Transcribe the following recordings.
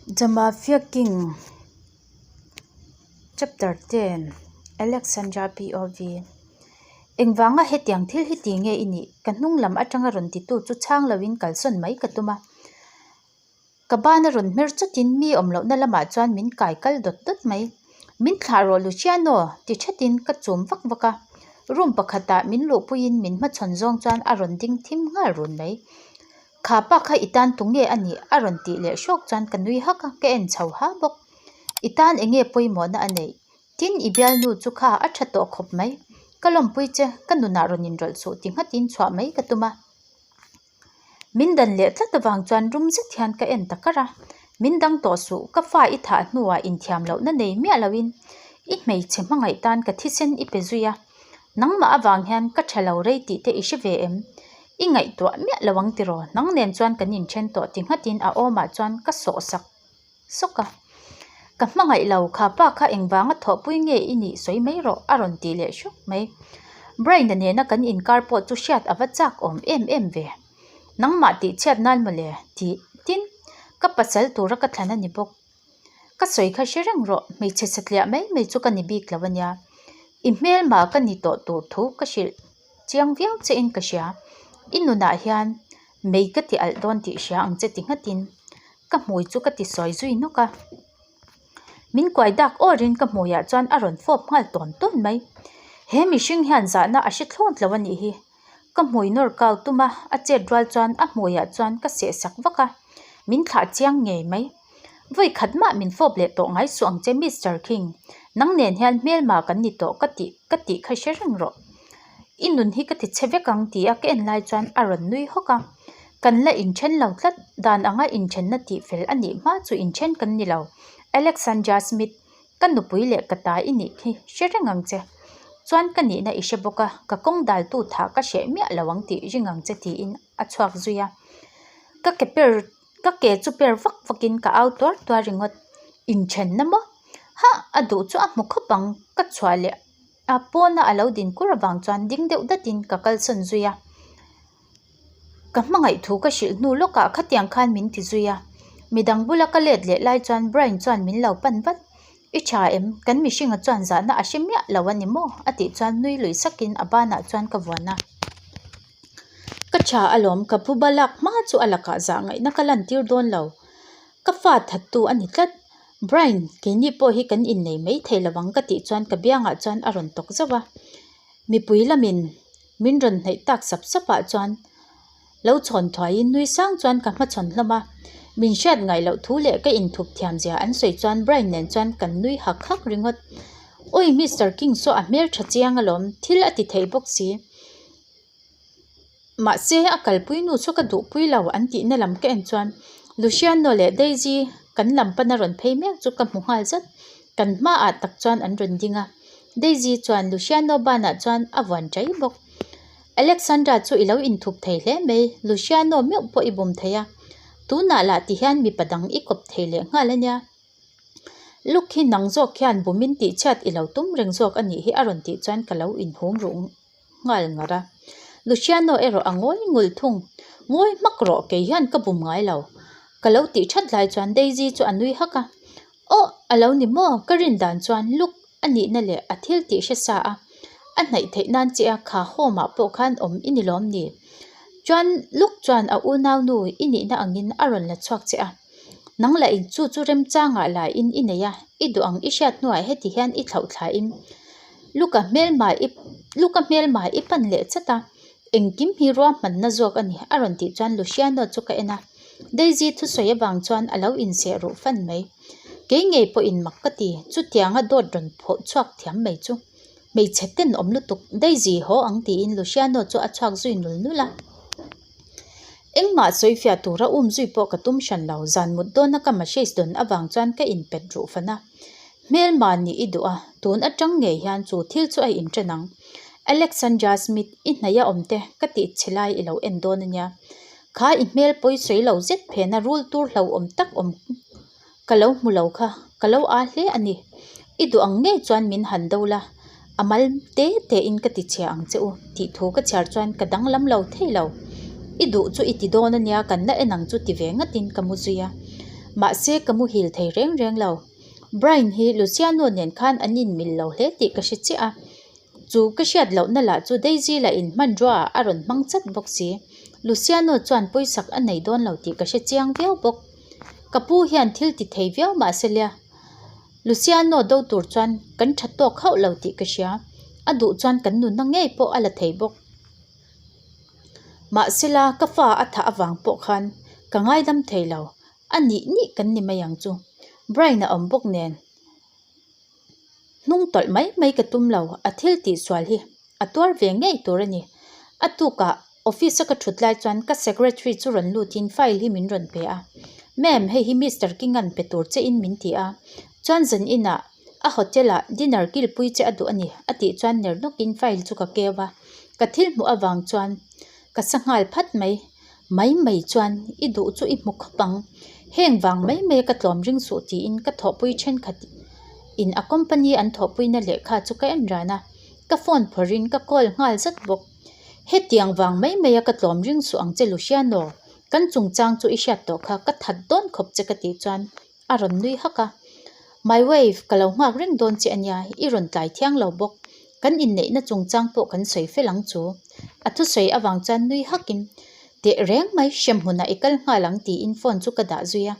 The Mafia King Chapter 10 Alexandra POV Engvanga hetiang thil hi ti nge i nih? Ka hnung lam atanga rawn titu chu chhang loin kalsawn mai ka tum a. Ka bana rawn hmer chawtin mi awm lohna lamah chuan min kai kal dawt dawt mai. Min thlah rawh Luciano! ti thatin ka chum vak vak a. Room pakhatah min luhpuiin min hmachhawn zawng chuan a rawn ding thim nghal run mai. Kha pa kha i tan tu nge a nih? a rawn tih leh hrawk chuan ka nui hak a, ka en chho ha bawk. I tan eng nge pawimawhna a neih? Tin, i bialnu chu kha a tha tawh khawp mai. Ka lawmpui che, ka nunah rawn inrawlh suh ti nghatin chhuah mai ka tum a. Min dan leh tlat avang chuan rum zet hian ka en ta kar a, Min dang tawh suh, ka fa i thah hnuah inthiam lohna nei miah loin i hmeichhe hmangaih tan ka thisen i pe zui a, nangmah avang hian ka tha lo rei tih te i hre ve em? I ngaihtuah miah lo ang tiraw, nang nen chuan kan inthen tawh ti nghatin a awmah chuan ka sawh sak sawk a. Ka hmangaih lo, kha pa kha engvanga thawhpui nge i nih sawi mai rawh a rawn ti leh hrawk mai. Brain-a nena kan inkar pawh chu hriat a va chak awm em em ve. Nangmah tih chhiat nan mawle tih tin ka pasal tura ka thlan a ni bawk. Ka sawi kha hre reng rawh, hmeichhe satliah mai mai chu ka ni bik lo a nia. I hmelma ka ni tawh tur thu ka hrilh chiang viau che in ka hria. I nunah hian mei ka ti alh dawn tih hria ang che ti nghatin ka hmui chu ka ti sawi zui nawk a. Min kuai dak awrin ka hmuiah chuan a rawn fawp nghal tawn tawn mai. He mihring hian zahna a hre thlawt lo a nih hi. Ka hmui nawr kau tum a, a chet rual chuan a hmuiah chuan ka seh sak vak a, min thlah chiang ngei mai. Vawi khat mah min fawp leh tawh ngai suh ang che Mister King, nang nen hian hmelma kan ni tawh ka tih ka tih kha hre reng rawh. I nun hi ka ti chhe vek ang ti a ka en lai chuan a rawn nui hawk a, kan la inthen lo tlat, dan anga inthenna tih fel a nih hma chu inthen kan ni lo. Alexandra Smith. Ka nupui leh ka ta i nih khi hre reng ang che. Chuan ka nihna i hre bawk a, ka kawng daltu thah ka hreh miah lo ang tih ring ang che tiin a chhuak zui a. Ka ke per ka ke chu per vak vakin ka au tuar tuar ringawt. Inthenna maw? Hah! A duh chu a hmu khawp ang ka chhuah leh a pawna a lo din kur avang chuan ding deuh datin ka kalsawn zui a. Ka hmangaih thu ka hrilh hnu lawkah khatiang khan min ti zui a, midang bula ka let leh lai chuan Brian chuan min lo pan vat. I tha em? Kan mihringa chuan zahna a hre miah lo a ni maw? a tih chuan nui lui sakin a banah chuan ka vuan a. Ka tha alawm, ka phuba lak hma chu a lakah zah ngaihna ka lantir dawn lo. Ka fa thattu a ni tlat. Brian, keini pawh hi kan innei mai thei lo ang ka tih chuan ka biangah chuan a rawn tawk zauh a. Mipui lamin Min rawn hnaih tak sap sap ah chuan lo chhawn thuaiin nui sang chuan ka hmachhawn hlawm a, min hriat ngaih loh thu leh ka inthup thiam zia an sawi chuan Brian nen chuan kan nui hak hak ringawt. Awi Mister King saw a hmel tha chiang alawm, thil a ti thei bawk si. Mahse a kalpui nu chu ka duhpui lo an tihna lam ka en chuan Luciano leh Daisy kan lam pana rawn phei mek chu ka hmu nghal zat, kan hmaah tak chuan an rawn ding a. Daisy chuan Luciano banah chuan a vuan chai bawk. Alexandra chu i lo inthup thei hle mai, Luciano meuh pawh i bum thei a, tunah lah ti hian mipa dang i kawp thei leh nghal a nia. Luke hi nang zawk hian bumin tihchhiat i lo tum reng zawk a nih hi a rawn tih chuan ka lo inhum ruh nghal ngar a. Luciano erawh a ngawi ngul thung, Ngawi hmak rawh kei hian ka bum ngai lo. Ka lo tih that lai chuan Daisy chu a nui hak a, Aw a lo ni maw? Ka rin dan chuan Luke a nihna leh a thil tih hre sa a, a hnaih theih nan che a kha home ah pawh khan awm i ni lawm ni? Chuan Luke chuan a unau nu i nihna angin a rawn la chhuak che a, nang lah in chu chu remchangah lah in i nei a, i duh ang i hriat hnuah heti hian i thlauh thla in Luke-a hmelma i Luke-a hmelma i pan leh chat a, engkim hi ruahmanna zawk a ni a rawn tih chuan Luciano chu ka en a. Daisy thusawi avang chuan a lo inseh ruh fan mai. Kei ngei pawhin mak ka ti, chutianga dawt rawn phawh chhuak thiam mai chu. Hmeichhe ten awm lutuk, Daisy haw ang tiin Luciano chu a chhuak zui nul nul a. Engmah sawifiah tura um zui pawh ka tum hran lo, zan mut dawna ka message dawn avang chuan ka inpet ruh fan a. Hmelma nih i duh a, tun atang ngei hian chu thil chu a inṭan ang. Alexandra Smith, i hnaih a awm te ka tih chhe lai i lo en dawn a nia. Kha i hmel pawi sawi lo zet phena rul tur hlauhawm tak awm ka lo hmu lo kha, ka lo aa hle a ni. I duh ang ngei chuan min han do la, a mal te te in ka ti chhia ang che u tih thu ka chhiar chuan ka danglam lo thei lo. I duh chu i ti dawn a nia, kan la en ang chu ti ve ngatin ka mu zui a. Mahse ka muhil thei reng reng lo. Brian hi Luciano nen khan an inmil lo hle tih ka hre chiah a. Chu ka hriat lohna lah chu Daisy lah in hmanrua ah a rawn hmang chat bawk si. Luciano chuan pawisak a nei dawn lo tih ka hre chiang viau bawk. Ka pu hian thil ti thei viau mah se lia. Luciano do tur chuan kan tha tawk hauh lo tih ka hria. A duh chuan kan nunna ngei pawh a la thei bawk. Mahsela ka fa a thah avang pawh khan ka ngaidam thei lo. A nih nih kan ni mai ang chu. Brian a awm bawk nen. Hnung tawlh mai mai ka tum lo, a thil tih sual hi a tuar ve ngei tur a ni. A tukah office a ka thut lai chuan ka secretary chu rawn lutin file hi min rawn pe a. Ma'am, hei hi Mister King-a'n pe tur che in min ti a, chuan zan inah a hotel ah dinner kilpui che a duh a ni a tih chuan ner nawkin file chu ka keu a. Ka thil hmuh avang chuan ka sa nghal phat mai. Mai mai chuan i duh chu i hmu khawp ang. Heng vang mai mai a ka tlawm ring suh tiin ka thawhpui thenkhat in a company an thawhpuina lehkha chu ka en ran a, ka phone phawrhin ka call nghal zat bawk. Hetiang vang mai mai a ka tlawm ring suh ang che Luciano, kan chungchang chu i hriat tawh kha ka that dawn khawp che ka tih chuan A rawn nui hak a, My wife, ka lo nghak reng dawn che a nia, i rawn tlai thiang lo bawk. Kan inneihna chungchang pawh kan sawi fel ang chu. A thusawi avang chuan nui hakin, Teh reng mai, hremhmunah i kal nghal ang tiin phone chu ka dah zui a.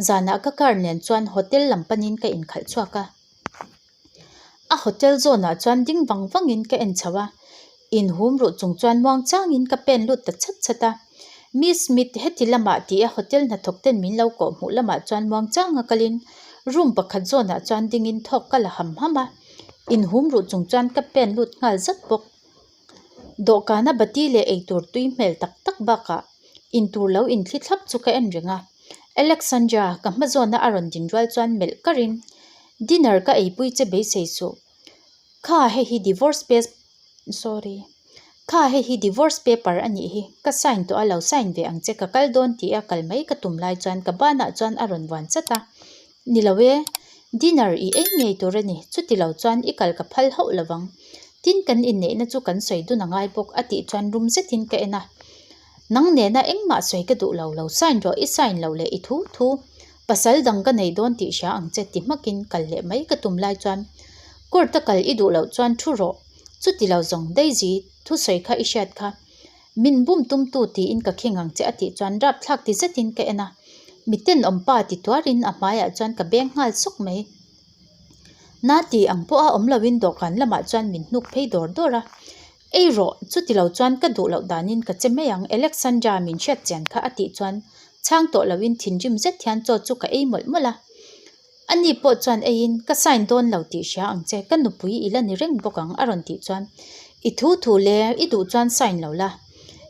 Zanah ka car nen chuan hotel lam panin ka inkhalh chhuak a. A hotel zawn ah chuan ding vang vang in ka en chho a, inhum ruh chung chuan muang chang in ka pen lut ta chhat chhat a. Miss Smith heti lamah ti a hotel hnathawk ten min lo kawh hmuh lamah chuan muang chang a kal in room pakhat zawn ah chuan ding in thawk ka la ham ham a, inhum ruh chung chuan ka pen lut nghal zat bawk. Dawhkana bati leh eitur tui hmel tak tak bakah intur lo inthli thlap chu ka en reng a. Alexandra, ka hma zawna a rawn din rual chuan melh karin, Dinner ka eipui che beisei suh. Kha hei hi divorce pa sorry. Kha hei hi divorce paper a nih hi. Ka sign tawh a, lo sign ve ang che. Ka kal dawn tih a kal mai ka tum lai chuan ka banah chuan a rawn vuan chat a. Ni lo e, dinner i ei ngei tur a ni, chuti lo chuan i kal ka phal hauh lo vang. Tin kan inneihna chu kan sawi dun a ngai bawk a tih chuan rum zetin ka en a. Nang nena engmah sawi ka duh lo, lo sign rawh, i sign loh leh i thu thu. Pasal dang ka nei dawn tih hria ang che ti hmakin kal leh mai ka tum lai chuan court a kal i duh loh chuan thu rawh, chuti lo zawng Daisy thusawi kha i hriat kha. Min bum tumtu tiin ka khing ang che a tih chuan rapthlak ti zetin ka en a, mi tenawm pa ti tuarin a hmaiah chuan ka beng nghal sawk mai. Na ti ang pawha awm loin dawhkan lamah chuan min hnuk phei dawr dawr a, Ei rawh, chuti lo chuan ka duh loh danin ka che mai ang Alexandra min hriat chian kha a tih chuan chhang tawh loin thinrim zet hian chaw chu ka ei mawlh mawlh a. Ani pawh chuan eiin, Ka sign dawn lo tih hria ang che, ka nupui i la ni reng bawk ang a rawn tih chuan, I thu thu le, i duh chuan sign lo la.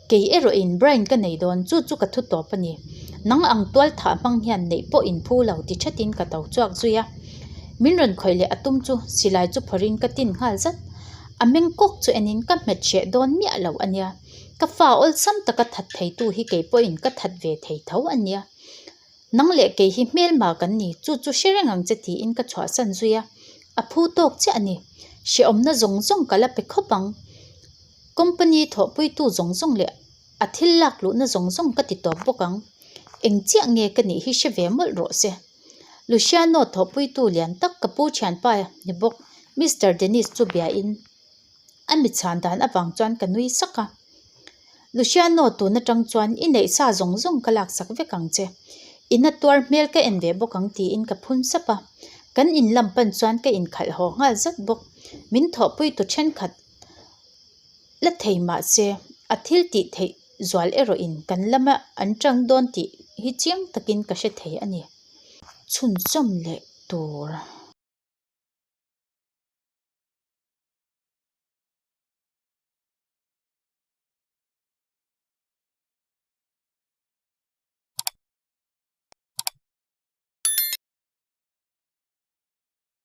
Kei erawhin Brian ka nei dawn, chu chu ka thu tawp a ni. Nang ang tual thah hmang hian neih pawh in phu lo ti thatin ka to chhuak zui a. Min rawn khawih leh a tum chu silai chu phawrhin ka tin nghal zat. A meng kawk chu enin ka hmet hreh dawn miah lo a nia. Ka fa awlsam taka that theitu hi kei pawhin ka that ve thei tho a nia. Nang leh kei hi hmelma kan ni, chu chu hre reng ang che tiin ka chhuahsan zui a, a phu tawk chiah a ni. Hrehawmna zawng zawng ka la pe khawp ang. Company thawhpuitu zawng zawng leh a thil lak luhna zawng zawng ka ti tawp bawk ang. Eng chiah nge ka nih hi hre ve mawlh rawh se. Luciano thawhpuitu lian tak ka pu thianpa ni bawk Mister Dennis chu biain. A mi chhan dan avang chuan ka nui sak a. Luciano tun atang chuan i neih sa zawng zawng ka laksak vek ang che. I na tuar hmel ka en ve bawk ang tiin ka phun sap a. Kan in lam pan chuan ka inkhalh haw nghal zat bawk. Min thawhpui tu thenkhat la thei mah se a thil tih theih zual erawh in kan lama an tang dawn tih hi chiang takin ka hre thei a ni. Chhunzawm leh tur.